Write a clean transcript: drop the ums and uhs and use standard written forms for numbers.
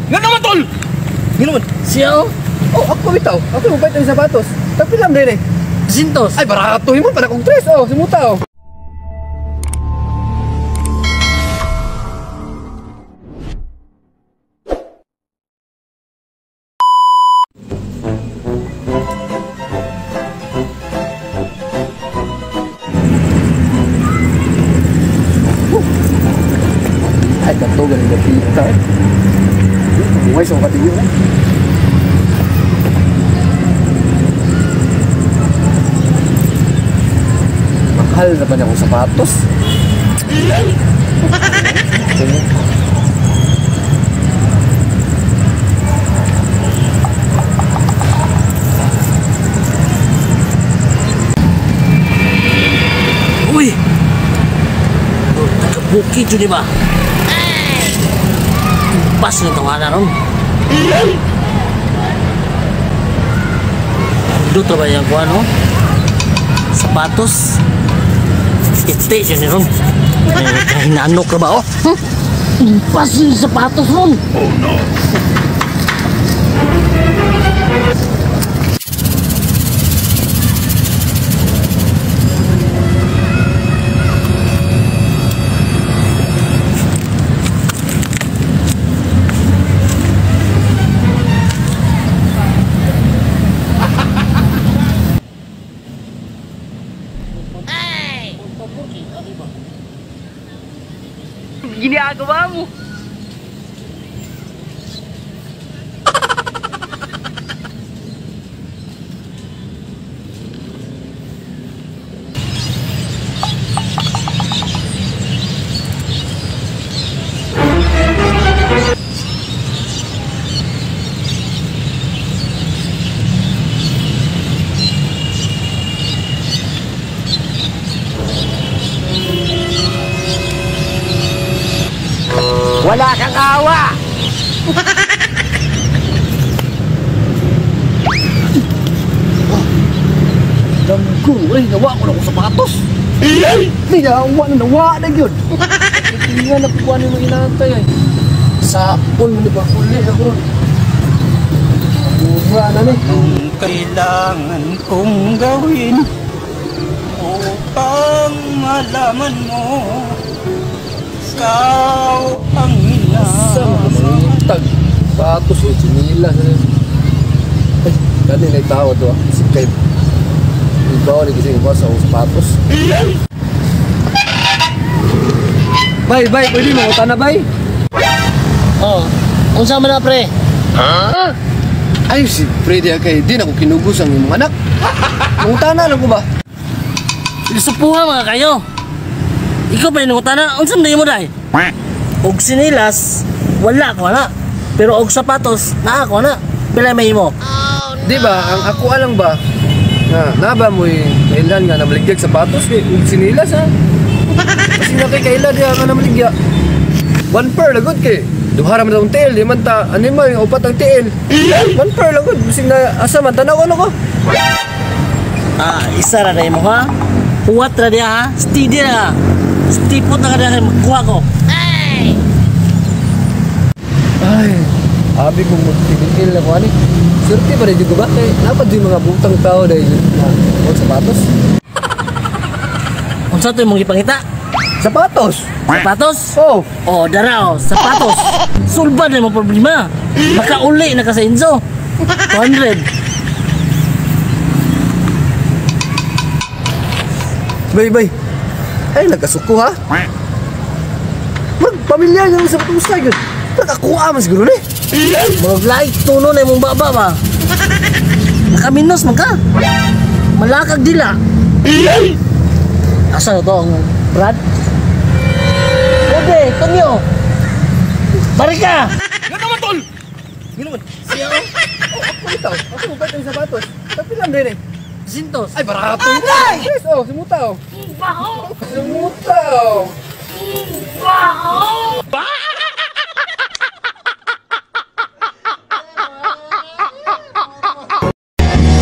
Nga naman tol! Nga naman. Siya oh. Oh, ako bitaw. Ako mo ang sapatos. Tagpila man dire. Sintos. Ay barato himo para kong tres oh, simuta oh. Ay, kato galing na pita. Buhay sa katingin. Mahal na ba niya akong sapatos? Uy! Nagkabukid yun, di ba? Pas na itong ana ron. Duto ba yung kuha, no? Sapatos. Ite siya ni ron. Hinanok ka ba, oh? Pas yung sapatos ron. Oh no! Ginagawa mo. Wala kang awa! Damgo, ay, nawa ko na akong sapatos. Ay, nawa na, nawa na yun. Tingnan na pukuha ni mga inaantay ay. Sapol mo ni ba? Uli ako ron. Mura na ni. Anong kailangan kong gawin upang malaman mo ikaw ang Sa minamahal? mga sapatos o chinilas. Ay, gani na itawa to ah. Isip kay ikaw ni kasi iba sa sapatos. Bay, bay, pwede mo na bay? Oh, unsa man na pre? Ay, si Freddy kay di na ko kinugos ang imong anak. Mangutana lang ko ba? Isupuha mga kayo. Ikaw pa yung na, unsa man mo day? Og sinilas, wala ko na. Pero og sapatos, naa ko na. Pila may imo? Di ba, ang ako alang ba, nga, naba mo'y kailan nga namaligyag sapatos kay ug sinilas ha. Kasi na kay kailan diha nga namaligya. One pair lagod kay duha ra man tong tiil, di man ta animal nga upat ang tiil. One pair lagod, bisig na asa man tanaw ano ko. Ah, isa ra na imo ha. Huwat ra diha ha. Steady ra. Stipot na ka diha kay magkuha ko. Ay, abi kong magpigil na ko ani. Swerte pa rin ko ba kay napad yung mga butang tao dahil na og sapatos. Unsa to imong gipangita? Sapatos. Sapatos? Oh, Oh, dara oh, sapatos. Sulba na imong problema. Makauli na ka sa Enzo. 200. Bay, bay. Ay, nagkasuko ha. Magpamilya niya sa sapatos na yun. Nakakuha man siguro ni. Mga like tuno na imong baba ba. Nakaminos man ka. Malakag dila. Asa na to ang Brad? Obe, kanyo. Barika! Nga naman tol! Nga naman. Siya oh, Oh, ako bitaw. Ako mo ang sapatos. Tagpila man din eh. Sintos. Ay, barato yun. Yes, oh, sumuta oh. Baho! Sumuta oh. Baho!